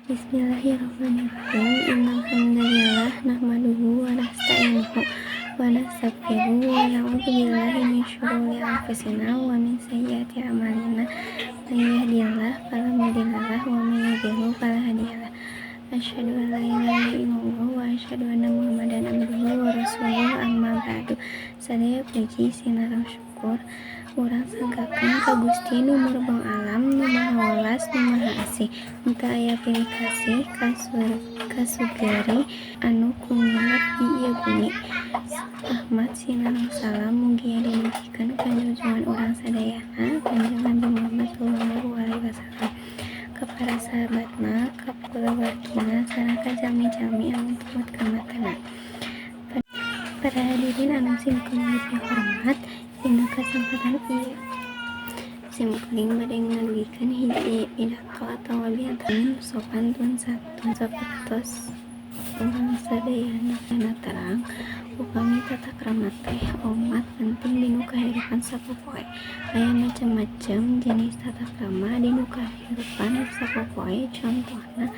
Bismillahirrahmanirrahim. Innalhamdalillah nahmaduhu wa nasta'inuhu wa nastaghfiruh wa na'udzu billahi min syururi anfusina wa min sayyiati a'malina. May yahdihillahu fala mudhillalah wa may yudhlil fala hadiyalah. Asyhadu an la ilaha illallah wa asyhadu anna Muhammadan abduhu wa rasuluh, amma ba'du. Sadaya puji sinareng syukur urang sanggakeun ka Gusti nu murbeng alam, nu maha welas, nu maha asih. Teu aya pilih kasih ka sugeri anu kumilep di ieu bumi. Rahmat sinareng salam mugia dinugikeun ka junjungan urang sadayana, Kanjeng Nabi Muhammad sallallahu alaihi wasallam, ka para sahabatna, ka kulawargina, sareng ka jalmi-jalmi anu tumut ka matana. Para hadirin anu sim kuring dipihormat, dina kasempatan ieu sim kuring bade ngadugikeun hiji pidato atawa biantun sopan tun santun. Sapertos urang sadayana terang upami tata krama teh omat penting dinu kahirupan sapopoe. Aya macem-macem jenis tata krama dinu kahirupan sapopoe, contohna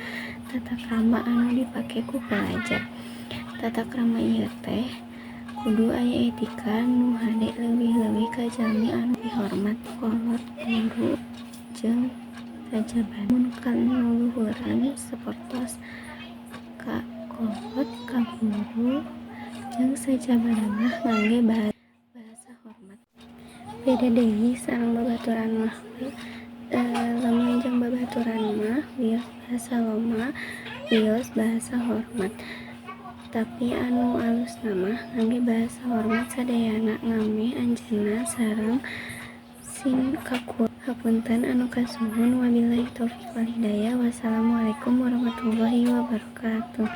tata krama anu dipake ku palajar. Tata krama ieu teh kudu aya etika nu hade, leuwih-leuwih ka jalmi anu dihormat, kolot, guru jeung sajabana. Mun ka nu luhureun sapertos ka kolot, ka guru jeung sajabana mah ngangge bahasa hormat. Beda deui sareng babaturan mah, lamun jeung babaturan mah wios bahasa loma, wios bahasa hormat. Tapi anu alusna mah ngangge bahasa hormat sadayana, ngameh anjeunna sareng sin kaku. Hapunten anu kasuhun, wabillahi taufik wal hidayah, wassalamualaikum warahmatullahi wabarakatuh.